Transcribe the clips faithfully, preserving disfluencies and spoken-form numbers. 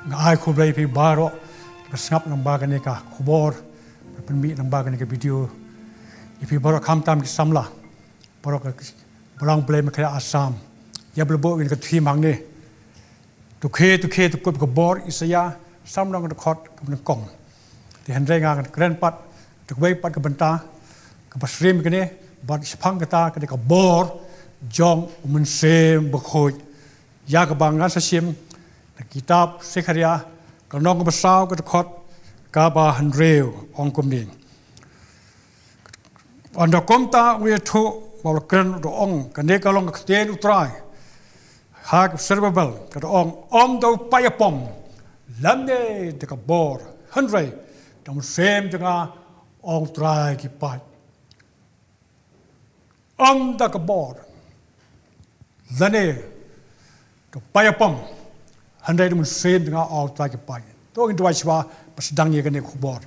Nga ai khublei ïa phi baroh kiba sngap lyngba kane ka khubor, pynmih lyngba kane ka video. Ïa phi baroh khamtam ki samla baroh ka Balang Blei Meghalaya Assam. Ïa ba la buh ïa ka theme hangne, to khie to khie to kut ka bor, Isaïah san nong ka dkhot kaba nyngkong. Te hynrei nga ngan kren pat da kawei pat ka bynta kaba syriem kane, bad shaphang kata ka dei ka bor jong u Mynsiem Bakhuid. Ïa kaba ngan sa shim na kitab Sekharïah ka lynnong kaba saw ka dkhot kaba hynriew, ong kumne: Ynda kumta u ïathuh bad u la kren, u da ong, kane ka long ka ktien U Trai ha ka Serubabel, ka da ong, ym da u paid pom lymne da ka bor, hynrei da u Mynsiem jong nga, ong U Trai ki paid. Ym da ka bor lane da u paid pom, hynrei da u Mynsiem jong nga, ong U Trai ki paid. To ngin duwai shuwa ba sdang ïa kane ka khubor.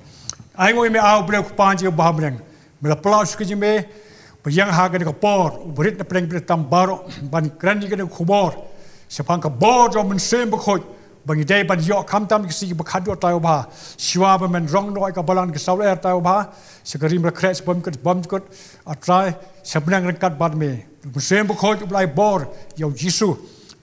Ai nguh ïa me, A Blei U Kpa jong ngi uba ha bneng, me la pynlong ïa ka jingim, ba ïeng ha kane ka por, uba rit na pdeng bad tam baroh, ban kren ïa kane ka khubor shaphang ka bor jong u Mynsiem Bakhuid, ba ngi dei ban ïoh khamtam ki sngi kiba khatduh, Trai uba ha, shuwa ba men rong noh ïa ka balang ki saw lyer, Trai uba ha, sha ka ri Mawkyrwat, sha Bymjukut, Bymjukut, A Trai, sha bneng ryngkat bad me. U Mynsiem Bakhuid uba la ai bor ïa u Jisu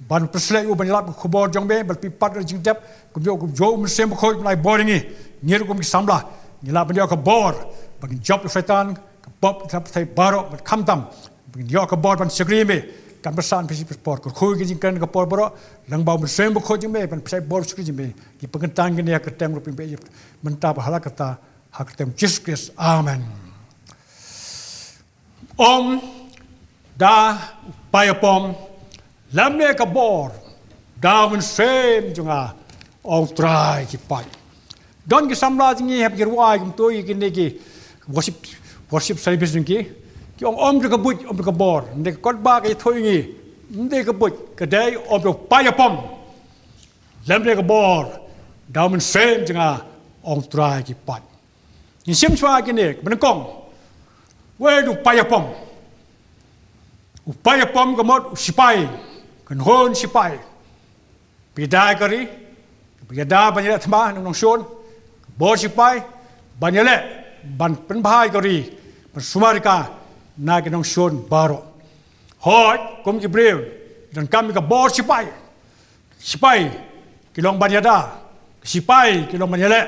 ban pynshlei ïa u ban ïalap ka khubor jong me, ban pynpat ïa ka jingtep, kumjuh kumjuh u Mynsiem Bakhuid uba la ai bor ïa ngi, ngi ruh kum ki samla ngi lah ban ïoh ka bor ba ngin jop ïa u Soitan, ka pop, ka pyrthei baroh, bad khamtam ba ngin ïoh ka bor ban shakri ïa me. Kan pynsan phi shi por, kyrkhu ïa ka jingkren ka por baroh lyngba u Mynsiem Bakhuid jong me, ban pynshai bor shakri jong me. Ngi pynkyntang kine ha ka kyrteng ruh pynbeit mynta bad ha la karta, ha ka kyrteng Jisu Khrist. Amen. Ym da u paid pom lymne ka bor, da u Mynsiem jong nga, ong U Trai ki paid. Don ki samla jong ngi hap ki rwai kumto ïa kine ki worship, worship service jong ki, ki ong ym da ka buit, ym da ka bor. Hynrei ka kot ba ka ïathuh ïa ngi, ym dei ka buit, ka dei ym da u paid pom lymne ka bor, da u Mynsiem jong nga, ong U Trai ki paid. Ngin shim shuwa kine, kaba nyngkong, wei da u paid pom. U paid pom ka mut u sipai, ka kynhun sipai. Ba ïada ïa ka ri, ba ïada ban ïaleh thma na ki nongshun, ka bor sipai, ban ïaleh, ban pynbha ïa ka ri, ban sumar ïa ka na ki nongshun baroh. Hooid, kum ki briew, donkam ïa ka bor sipai. Sipai ki long ban ïada, sipai ki long ban ïaleh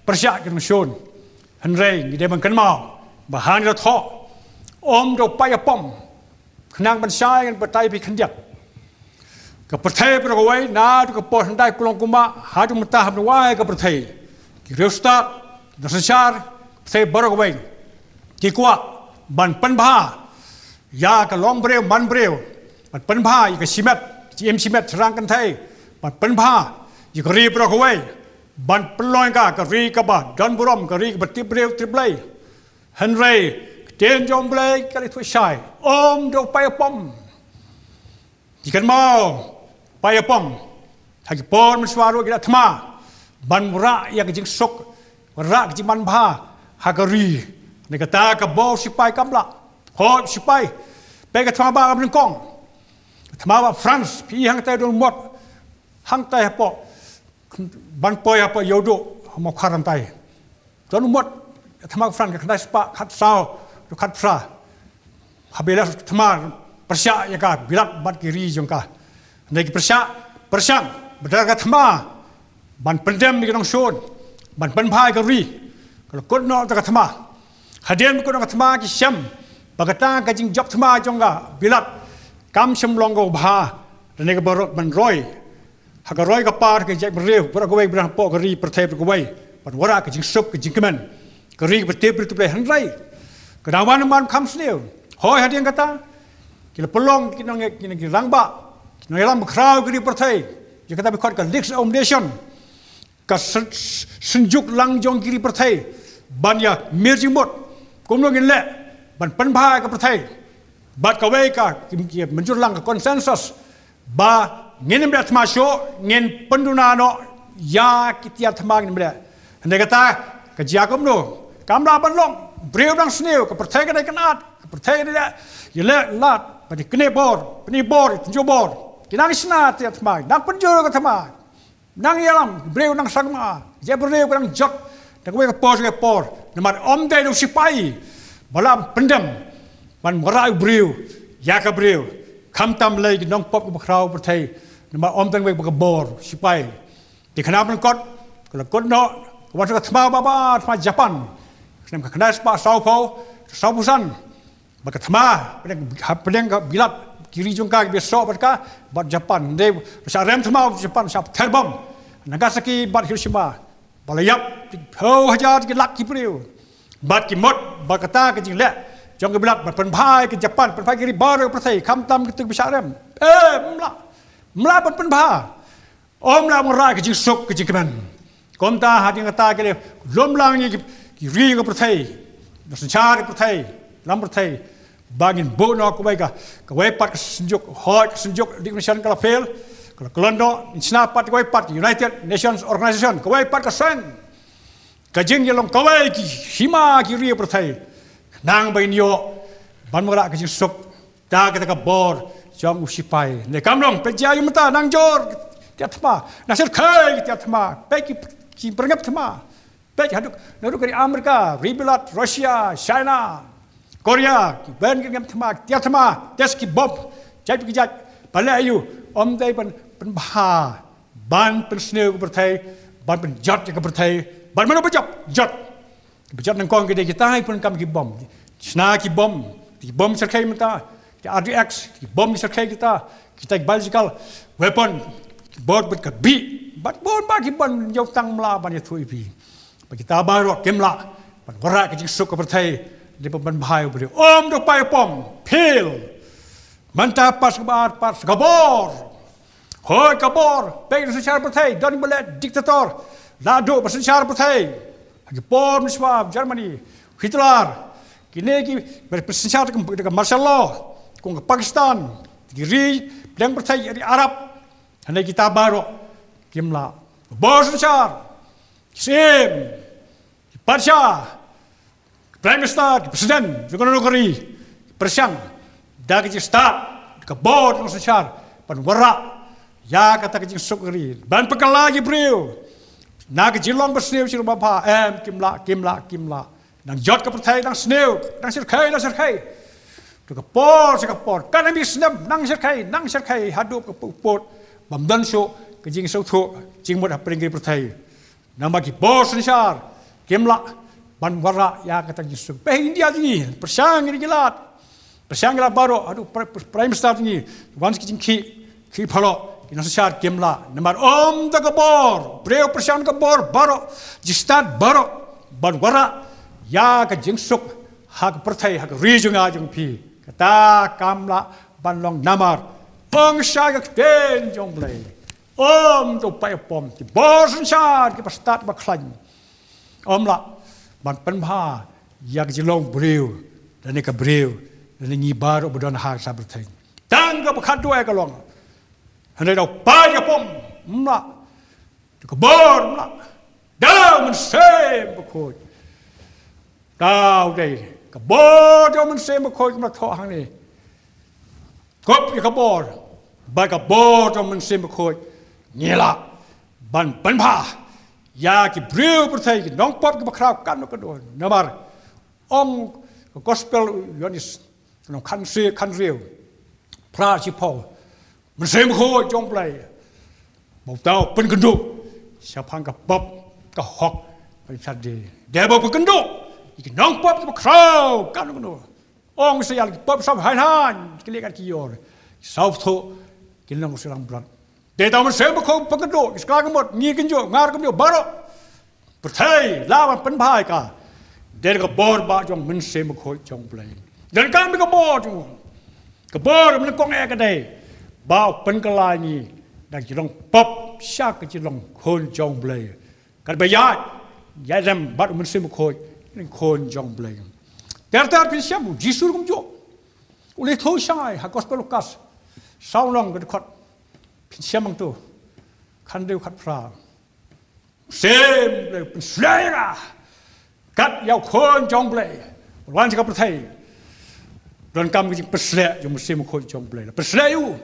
pyrshah ki nongshun. Hynrei ngi dei ban kynmaw ba hangne la thoh, ym da u paid pom, khnang ban shai ngan batai ïa phi khyndiat. Ka pyrthei baroh kawei, naduh ka por hyndai kulong kumba haduh mynta, haba ngi wai ka pyrthei, ki riewstad, ki nongsynshar, ka pyrthei baroh kawei, ki kwah ban pynbha ïa ka longbriew manbriew, ban pynbha ïa ka shimet, jingim shimet shaphang kynthei, ban pynbha ïa ka ri baroh kawei, ban pynlong ïa ka ka ri kaba don burom, ka ri kaba tip briew tip Blei. Hynrei ka ktien jong U Blei ka la ïathuh shai, ym da u paid pom. Ngi kynmaw, paid pom, ha ki por mynshuwa ruh ki la thma ban wanrah ïa ka jingsuk, wanrah ka jingmanbha ha ka ri. Hynrei kata ka bor sipai kam lah. Hooid, sipai, peit ka thma ba kaba nyngkong, ka thma ba France, phi i hangtai don mot hangtai hapoh, ban poi hapoh Ïewduh ha Mawkhar hangtai. Don mot thma France, ka khyndai spah khatsaw, khatphra. Haba ïaleh thma, pyrshah ïa ka Bilat bad ki ri jong ka. Hynrei ki pyrshah, pyrshang ba da ka thma ban pyndem ïa ki nongshun, ban pynbha ïa ka ri, ka la kut noh da ka thma. Hadien ba kut noh ka thma, ki shem ba kata ka jingjop thma jong ka Bilat kam shym long kaba bha, da kane ka baroh ban roi ha ka roi ka par ka jaitbynriew baroh kawei, ba don hapoh ka ri pyrthei baroh kawei, ban wanrah ka jingsuk ka jingkmen, ka ri kaba tip briew tip Blei. Hynrei ka dang wan ban kham sniew. Hooid, hadien kata ki la pynlong ki nong, ki nong, ki rangbah, ki nongïalam bakhraw ka ri pyrthei, ïa kata ba khot ka League of Nations, ka syn-, synjuk lang jong ki ri pyrthei, ban ïa mir jingmut kumno ngin leh ban pynbha ïa ka pyrthei. Bad kawei ka, ki, ki mynjur lang, ka consensus, ba ngin ym leh thma shuh, ngin pynduna noh ïa ki tiar thma, ngin ym leh. Hynrei kata ka jia kumno? Kam lah ban long. Briew dang sniew, ka pyrthei ka dei kynad, ka pyrthei ka dei ïaleh lad, ba dei kane bor, kane bor, tynjuh bor. Ki nang shna tiar thma, nang pynjur ka thma. Nang ïalam, briew nang sangma, ïa briew ka nang jot, da kawei ka por, ka por, namar ym dei da u sipai ba la pyndem ban wanrah u briew ïa ka briew. Khamtam lei ki nongpop kiba khraw pyrthei, namar ym dei wei ba ka bor sipai. Te kane ban kot, ka la kot noh, ka wan sa ka thma ba ba, thma Japan. Snem ka khyndai spah saw phew, saw phew san. Ba ka thma, pdeng, pdeng ka bilat, ki ri jong ka, ki ba soh bad ka, bad Japan. Dei, sa rem thma Japan, sa pther bom. Nagasaki bad Hiroshima. Ba la ïap, phew hajar ki lak ki briew. Bad ki mut, ba kata ka jingleh jong ka bilat, ba pynbha ïa ka Japan, pynbha ïa ki ri baroh pyrthei, khamtam kito kiba shah rem. Eh, mla. Mla ban pynbha. Ym lah wanrah ka jingsuk ka jingkmen. Kumta hadien kata ki la lum lang ïa ki, ki ri ka pyrthei, na synshar ka pyrthei, lam pyrthei. Ba ngin buh noh kawei ka, kawei pat ka synjuk, hooid ka synjuk League of Nations ka la fail, ka la khlad noh, ngin shna pat kawei pat ka United Nations Organization, kawei pat ka seng. Ka jingïalong kawei ki hima ki ri ka pyrthei. Nang ba ngin ïoh ban wanrah ka jingsuk da kata ka bor jong u sipai. Ne kam long, peit ïa mynta nang jur tiar thma, nang shyrkhei tiar thma, peit ki, ki pyrngep thma. Peit haduh, naduh ka ri Amerika, ri bilat, Russia, China, Korea, ki ban ki ngep thma, tiar thma, test ki bom, jait ki jait, ba leh aïu, ym dei ban pynbha, ban pynsniew ka pyrthei, ban pynjot ïa ka pyrthei, ban mano ba jop, jot. Ba jot nyngkong ki dei kita, ki pyndonkam ki bom. Shna ki bom, ki bom shyrkhei mynta, ki R D X, ki bom shyrkhei kita, kita ki biological weapon, ki bom bad ka bih, bad bom ba ki bom ïa u tang mla ban ïathuh ïa phi. Ba kita baroh kim lah ban wanrah ka jingsuk ka pyrthei, dei ban pynbha ïa u briew. Ym da u paid u pom, pil. Mynta pat sa kaba ar, pat sa ka bor. Hooid ka bor, peit na synshar pyrthei, don ba leh dictator. La duh ba synshar pyrthei. Ha ki por mynshwa Germany, Hitler. Kine ki ba synshar da ka martial law. Kum ka Pakistan, ki ri pdeng pyrthei ri Arab. Hangne kita baroh kim lah. Bor synshar. Ki syiem. Ki patsha. Prime Minister, ki President jong kano kano ka ri, pyrshang da ka jingstad ka bor jong ka synshar ban wanrah ïa kata ka jingsuk ka ri, ban pynkylla ki briew na ka jinglong ba sniew sniew ba bha. Em, kim lah, kim lah, kim lah. Nang jot ka pyrthei, nang sniew, nang shyrkhei, nang shyrkhei. To ka por sha ka por, katba snem nang shyrkhei, nang shyrkhei haduh ka pud pud, bym don shuh ka jingsngewthuh jingmut hapdeng ka pyrthei. Namar ki bor synshar kim lah ban wanrah ïa kata ka jingsuk. Peit India jong ngi, pyrshang ngi ki lad, pyrshang ki lad baroh, haduh Prime Minister jong ngi, wan ki jingkhih, khih phalok, ki nongsynshar kim lah. Namar ym da ka bor, briew pyrshang ka bor baroh, jingstad baroh ban wanrah ïa ka jingsuk ha ka pyrthei, ha ka ri jong nga jong phi. Kata kam lah ban long namar pang sha ka ktien jong Blei. Ym da u paid u pom, ki bor synshar, ki ba stad ba khlaiñ. Ym lah ban pynbha ïa ka jinglong briew, lane ka briew, lane ngi baroh ba don ha ka pyrthei. Tang kaba khatduh ka long, hynrei da u paid u pom, ym lah. Da ka bor, ym lah. Da u Mynsiem Bakhuid. Tang dei ka bor jong u Mynsiem Bakhuid kumba thoh hangne. Kup ïa ka bor, bad ka bor jong u Mynsiem Bakhuid ngi lah ban pynbha ïa ki briew pyrthei, ki nongpop kiba khraw kano kano. Namar ong ka gospel u Ïoannis, lynnong khatsaw, khathynriew, phra shiphew, Mynsiem Bakhuid jong Blei ba uta u pynkynduh shaphang ka pop, ka hok, ka jingshah die. Dei ba u pynkynduh ïa ki nongpop kiba khraw kano kano. Ong sa ïa ki pop sawhaiñ haiñ, ki leh kat ki ïor, sawthuh ki nongsilang blad. Dei uta u Mynsiem Bakhuid u pynkynduh, ki skla ka mut, ngi kynduh, nga ruh kynduh, baroh. Pyrthei lah ban pynbha ïa ka. Dei da ka bor bah jong u Mynsiem Bakhuid jong Blei. Dei da ka bor jong u. Ka bor mynnyngkong eh ka dei ba u pynkylla ïa ngi na ka jinglong pop sha ka jinglong khun jong Blei. Katba ïaid, ïaid lem bad u Mynsiem Bakhuid, ngi khun jong Blei. Ter ter phin shem u Jisu kumjuh. U la ïathuh shai ha gospel Lukas, saw lynnong, ka dkhot, phin shem hangto, khathynriew, khatphra. Mynsiem Blei u pynsleh ïa nga kat ïa u Khun jong Blei, u wan sha ka pyrthei. Donkam ka jingpynsleh jong u Mynsiem Bakhuid jong Blei. Pynsleh ïa u,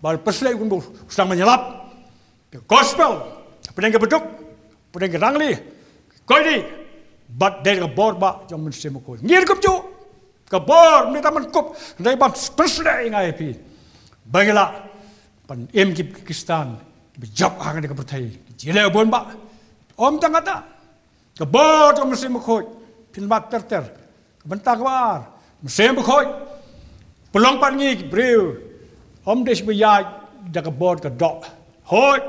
ba pynsleh ïa u kumba u sdang ban ïalap. Ka gospel, Pdeng ka baduk, pdeng ka rangli, koidi, bad dei ka bor ba jong u Mynsiem Bakhuid. Ngin kumjuh, ka bor, mynta mynkup, dei ban pynshlur ïa nga ïa phi. Ba ngi lah ban im ki Khristan, ba jop ha kane ka pyrthei. Jylliew bun ba. Ym tang kata. Ka bor jong u Mynsiem Bakhuid, phin mad ter ter. Ka bynta kaba ar, Mynsiem Bakhuid. Pynlong pat ngi ki briew. Ym dei shu ba ïaid da ka bor ka doh. Hooid.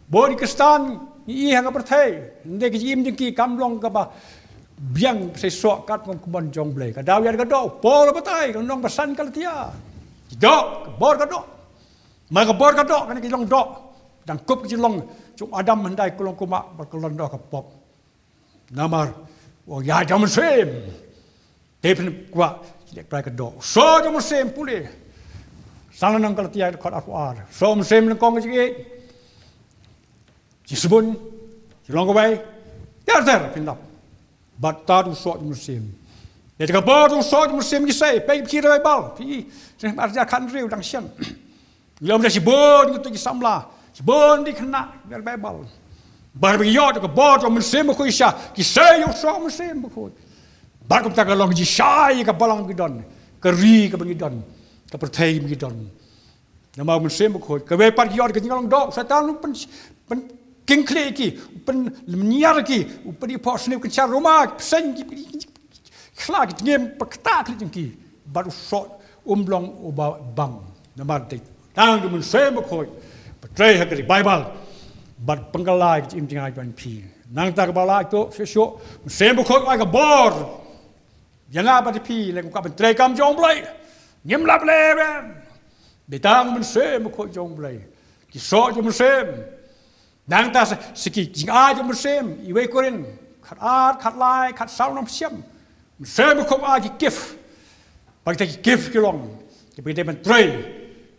Bun ki Khristan, ngi ïohi ha ka pyrthei. Hynrei ka jingim jong ki kam long kaba biang, seisoh katkum ka mon jong U Blei. Ka daw ïaid ka doh, Paul u batai, ka nong ba san Galatia. Ki doh, ka bor ka doh. Ma ka bor ka doh, kane ka long doh. Dang kup ka jinglong jong u Adam hyndai ka long kumba, bad ka long doh ka pop. Namar, u ïaid da u Mynsiem. Te phin kwah, ki leh trai ka doh. Soh jong u Mynsiem pule. San Galatia dkhot arphew ar. Soh u Mynsiem nyngkong ka jingïeit. Jingsbun, jinglong kawei. Ter ter phin lap. Bad tad u soh jong u Mynsiem. Ïa ka bor u soh jong u Mynsiem ngi sei, peit phi da Baibl. Phi, sien ar hajar khathynriew dang shen. Ngi ym da shibun ngi tu ki samla, shibun ki khynnah, ïa Baibl. Bad ba ngi ïoh da ka bor jong u Mynsiem Bakhuid shisha, ki sei ïa u soh u Mynsiem Bakhuid. Bad kumta ka long jingshai ïa ka balang ba ngi don, ka ri kaba ngi don, ka pyrthei ba ngi don. Namar u Mynsiem Bakhuid, kawei pat ki ïoh da ka jinglong doh, Soitan u pyn, pynkhlieh ki, u pynlynñiar ki, u pynïaphoh sniew kynshar, ruma, pynsein ki, ki, ki, ki, khla ki jingim, pynktah khlieh jong ki, bad u soh, um long uba bang. Namar dei tang da u Mynsiem Bakhuid ba trei ha ka Baibl, bad pynkylla ïa ka jingim jong nga jong phi. Nangta kaba lai to, shuh shuh, Mynsiem Bakhuid u ai ka bor ïa nga bad ïa phi, lada ngi kwah ban trei kam jong U Blei. Ngim lap lem. Dei tang u Mynsiem Bakhuid jong U Blei. Ki soh jong u Mynsiem. Nangta sa, sa ki jingai jong u Mynsiem, Iwei Korinth, khatar, khatlai, khatsaw, nang pyrshang. Mynsiem Bakhuid ai ki gift. Bad kita ki gift ki long kiba ngi dei ban trei.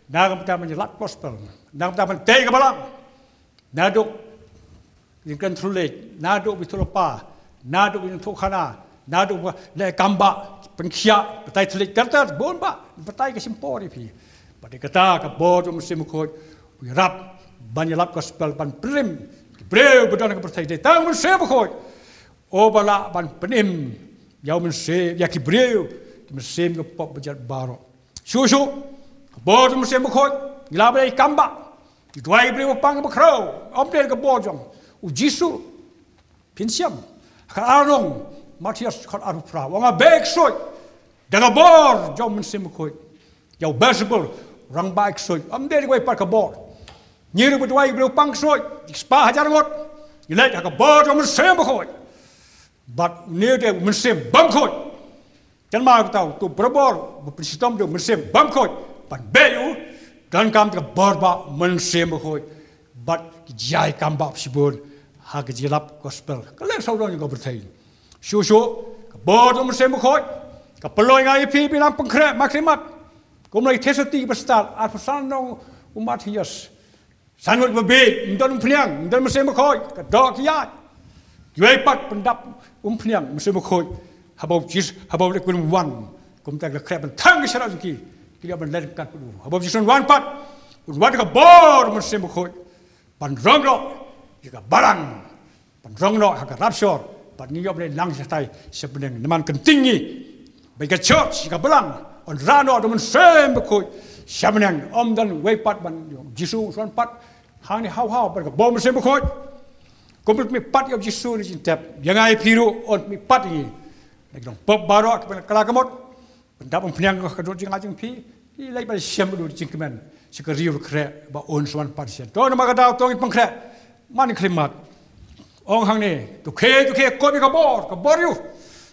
Na ka bynta ban ïalap gospel. Na ka bynta ban tei ka balang. Naduh ïa ka kren thylliej, naduh ba ïathuhlypa, naduh ba ïathuhkhana, naduh ba leh kam ba pynkhiah, batai thylliej ter ter, bun ba, batai ka shim por ïa phi. Bad ïa kata ka bor jong u Mynsiem Bakhuid, u ïarap ban ïalap gospel, ban pynrim ki briew ba don ha ka pyrthei, dei tang u Mynsiem Bakhuid. Uba lah ban pynim ïa u mynsiem, ïa ki briew, ki mynsiem ki pop ba jait baroh. Shuh shuh, ka bor jong u Mynsiem Bakhuid, ngi lah ban ïai kam ba, ngi duwai ïa ki briew ba pang ba khraw, ym dei ka bor jong u Jisu. Phin shem, ka ar nong, Mathaios dkhot arphew phra, u ong, nga beh ksuid da ka bor jong u Mynsiem Bakhuid. Ïa u Beelzebul, u rangbah ksuid, ym dei kawei pat ka bor. Ngi ruh ba duwai ïa ki briew pang ksuid, ki spah hajar ngut, ngi leit ha ka bor jong u Mynsiem Bakhuid. Bad une u dei u mynsiem bymkhuid. Kynmaw kata, uto u briew ba pynshitom u dei u mynsiem bymkhuid. Ban beh ïa u, donkam ka bor ba u Mynsiem Bakhuid. Bad ki jia ïa kam ba shibun ha ka jingïalap gospel. Ka leh sawdong jong ka pyrthei. Shuh shuh, ka bor jong u Mynsiem Bakhuid ka pynlong ïa nga ïa phi ba ngin nang pynkhreh markhlieh mat. Kum la ki Thessaloni bastad, arphew san nong u Mathaios. San ngut ba bieit, ym don umphniang, ym don Mynsiem Bakhuid, ka doh ka ïaid. Kiwei pat pyndap umphniang, Mynsiem Bakhuid, haba u Jis, haba u Blei un wan, kumta ki la khreh ban thang ki sharai jong ki, ki la ban leh ryngkat bad u. Haba u Jisu un wan pat, un wan da ka bor Mynsiem Bakhuid, ban rong noh ïa ka balang. Ban rong noh ha ka rapture, bad ngin ïoh ban leit lang shatai sha bneng, namar ka ktien ngi ba ka church, ka balang, yn rah noh da u Mynsiem Bakhuid sha bneng, ym don uwei pat ban, Jisu un sa wan pat hangne haw haw bad ka bor Mynsiem Bakhuid. Kum u la mihpat ïa u Jisu na ka jingtep, ïa nga ïa phi ruh un mihpat ïa ngi. Na ki nongpop baroh kiba kylla ka mut, pyndap umphniang ka dohnud jong nga jong phi. Ki leit ban shem bad u da ka jingkmen sha ka ri bakhreh ba un sa wan pat shen. To namar ka daw to ngin pynkhreh markhlieh mat. Ong hangne, to khie, to khie, koit ïa ka bor, ka bor ïa u,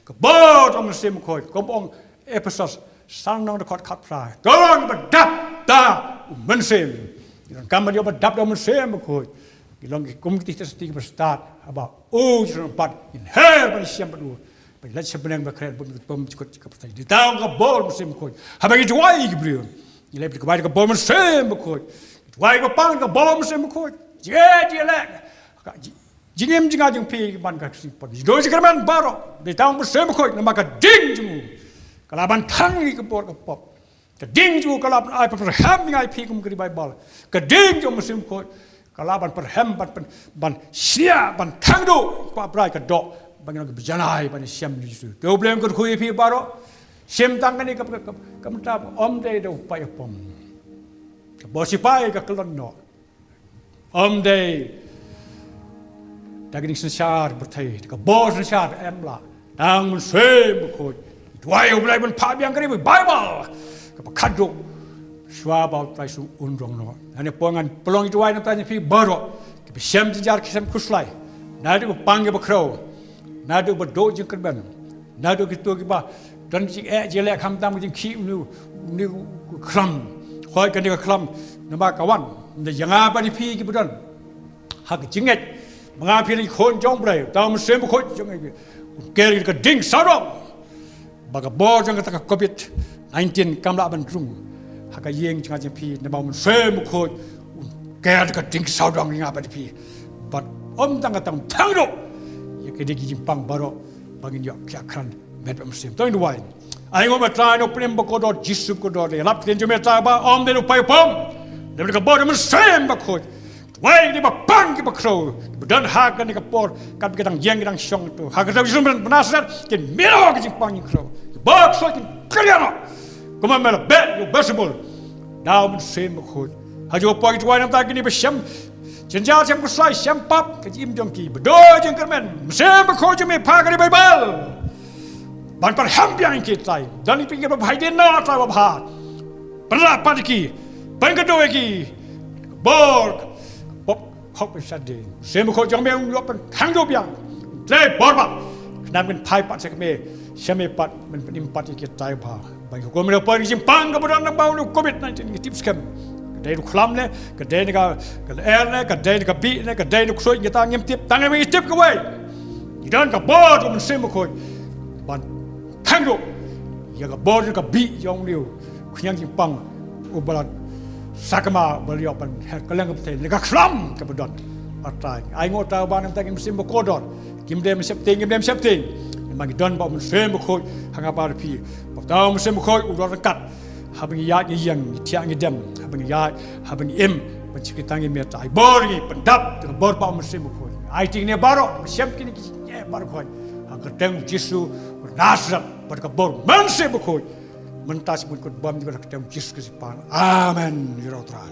ka bor jong u Mynsiem Bakhuid. Kum ong Ephesos san nong dkhot khatphra, to ngi ba dap da u Mynsiem. Ngi donkam ban ïoh ba dap da u Mynsiem Bakhuid. Ngi long ki kum ki Thessaloni bastad, haba u Jisu un wan pat, ngin her ban shem bad u. Ba ngi leit sha bneng ba kren, ba ngi pom jukut ka pyrthei. Dei tang ka bor Mynsiem Bakhuid. Haba ngi duwai ïa ki briew, ngi leh bad ka bai da ka bor Mynsiem Bakhuid. Duwai ba pang ka bor Mynsiem Bakhuid. Jingeh jingeh leh, ka ji-, jingim jingah jong phi ban ka ksing pon. Jingdonkam jingkyrmen baroh, dei tang Mynsiem Bakhuid, namar ka ding jong u ka lah ban thang ïa ka bor ka pop. Ka ding jong u ka lah ban ai pyrham ïa nga ïa phi kum ka ri Baibl. Ka ding jong u Mynsiem Bakhuid Ka lah ban pyrhem, ban, ban, ban shniah, ban khang duh, ka prai ka doh, ban ngin long ki bajanai, ban shem ïa u Jisu. Te U Blei un kyrkhu ïa phi baroh, shem tang kane ka, ka, ka, ka mynta ym dei da u paid u pom. Ka bor sipai ka kyllon noh. Ym dei da kane ka synshar pyrthei, ka bor synshar em lah. Tang Mynsiem Bakhuid. Duwai U Blei ban phah biang kane ka Baibl kaba khatduh. Shuwa ba u Trai Jisu un rung noh. Nane poi ngan pynlong ïa duwai na bynta jong phi baroh. Kiba shem jynjar ki shem khuslai. Naduh ba pang kiba khrew. Naduh ba duh jingkyrmen. Naduh kito kiba don jingeh jingeh khamtam jingkhih une u, une u khlam. Hooid kane ka khlam. Namar ka wan. Nda ïa nga bad ïa phi kiba don ha ka jingngeit. Ma nga phi la ki khun jong U Blei, tang Mynsiem Bakhuid jong ngi. Un ker ïa ka ding sawdong. Ba ka bor jong kata ka covid nineteen kam lah ban rung ha ka ïing jong nga jong phi, namar U Mynsiem Bakhuid un ker ïa ka ding sawdong ïa nga bad ïa phi. Bad ym tang kata, un khang duh ïa kine ki jingpang baroh ba ngin ïoh kiar kren met bad mynsiem. To ngin duwai. Ai nguh ba Trai Nongpynim ba kordor, Jisu ba kordor, ïalap ktien jong me Trai ba ym dei da u paid u pom, dei da ka bor u Mynsiem Bakhuid. Wei, kiba pang kiba khrew, kiba don ha kane ka por, kat ba ki dang ïeng ki dang shong to. Ha ka kyrteng Jisu Khrist ba Nasaret, kin mih noh ki jingpang jingkhrew. Kiba khrew kin kyrïah noh. Kumba me la beh ïa u Belsebul da u Mynsiem Bakhuid. Ha kajuh ka por ngi duwai na bynta kine ba shem jynjar, shem khuslai, shem pap, ka jingim jong ki ba duh jingkyrmen. Mynsiem Bakhuid jong me phah kane ka Baibl ban pyrhem biang ïa ki Trai. Don ïa phi kiba bha hadien noh Trai ba bha. Pynrah pat ïa ki, pynkynduh ïa ki. Bor, bor, hok pynshad dei. Mynsiem Bakhuid jong me un ïoh pynkhang duh biang. Trei bor ba khnang kin phai pat sha me, sha me pat, men pynim pat ïa ki Trai ba bha. Ba ngi hukum ïa ka por jingpang kaba don naba une u covid nineteen ngi tip skhem. Ka dei u khlam ne, ka dei na ka, ka lyer ne, ka dei na ka bih ne, ka dei na u ksuid, ngi tang ngim tip, tang ngi tip kawei. Ngi don ka bor u Mynsiem Bakhuid ban khang duh ïa ka bor ka bih jong une u khñiang jingpang uba la sakma uba la ïoh ban her kylleng ka pyrthei na ka khlam kaba don. A Trai, ai nguh Trai ba na bynta kine ki mynsiem ba kordor, kim dei mynsiem tieng, kim dei mynsiem tieng. Namar ngi don ba u Mynsiem Bakhuid ha nga bad phi. Ba uta u Mynsiem Bakhuid u don ryngkat haba ngi ïaid ngi ïeng, ngi thiah ngi dem, haba ngi ïaid, haba ngi im, ban shakri tang ïa me Trai. Bor ngi pyndap da ka bor ba u Mynsiem Bakhuid. Ai tieng ne baroh ba shem kine ki, eh, baroh Khuid. Ha ka kyrteng Jisu Nasaret bad ka bor Mynsiem Bakhuid. Mynta sha kynta bad ha ka kyrteng Jisu Khrist pang. Amen. Ïa u Trai.